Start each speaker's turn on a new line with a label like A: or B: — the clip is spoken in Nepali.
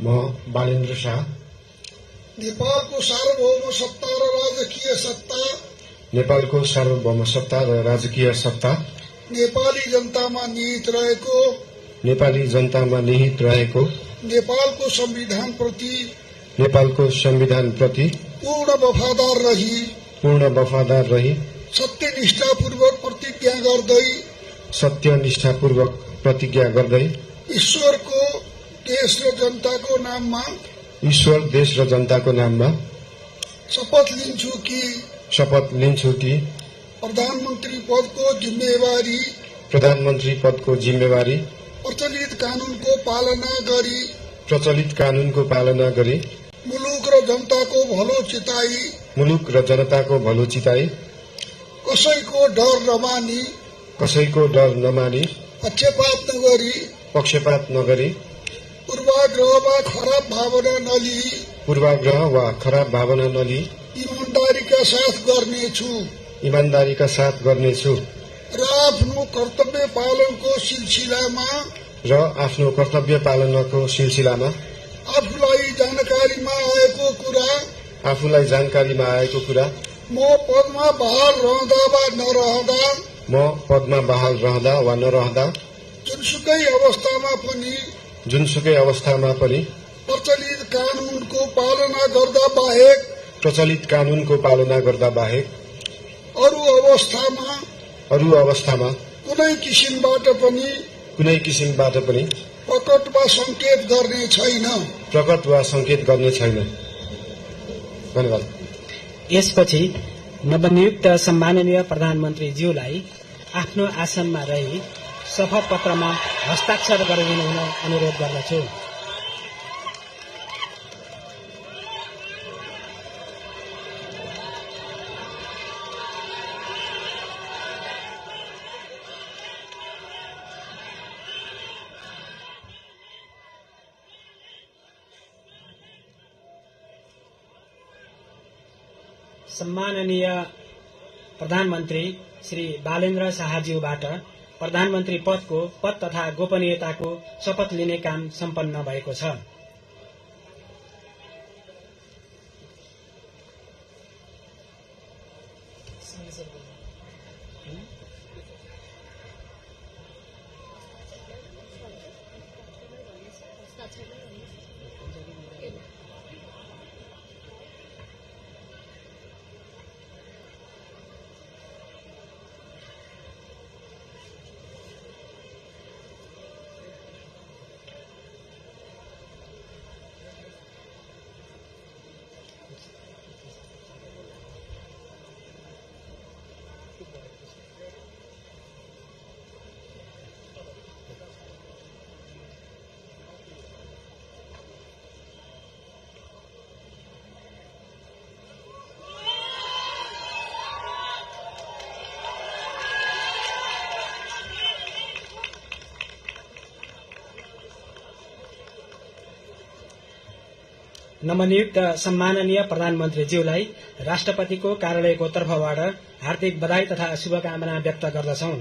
A: म बालेन्द्र शाह
B: नेपालको सार्वभौम सत्ता र राजकीय सत्ता नेपाली जनतामा निहित रहेको नेपालको संविधान प्रति पूर्ण वफादार रही सत्यनिष्ठापूर्वक प्रतिज्ञा गर्दै ईश्वर, देश र जनताको नाममा शपथ लिन्छु कि प्रधानमन्त्री पदको जिम्मेवारी प्रचलित कानूनको पालना गरी मुलुक र जनताको भलो चिताई कसैको डर नमानी पक्षपात नगरी पूर्वाग्रह वा खराब भावना नलिई ईमानदारीका साथ गर्नेछु र आफ्नो कर्तव्य पालनको सिलसिलामा आफूलाई जानकारीमा आएको कुरा म पदमा बहाल रहँदा वा नरहँदा जुनसुकै अवस्थामा पनि प्रचलित कानूनको पालना गर्दा बाहेक अरू अवस्थामा कुनै किसिमबाट पनि प्रकट वा संकेत गर्ने छैन। धन्यवाद।
C: यसपछि नवनियुक्त सम्माननीय प्रधानमन्त्रीज्यूलाई आफ्नो आसनमा रही शपथ पत्रमा हस्ताक्षर गरिदिनु हुन अनुरोध गर्दछु। सम्माननीय प्रधानमन्त्री श्री बालेन्द्र शाहज्यूबाट प्रधानमन्त्री पदको पद तथा गोपनीयताको शपथ लिने काम सम्पन्न भएको छ। नवनियुक्त सम्माननीय प्रधानमन्त्रीज्यूलाई राष्ट्रपतिको कार्यालयको तर्फबाट हार्दिक बधाई तथा शुभकामना व्यक्त गर्दछौं।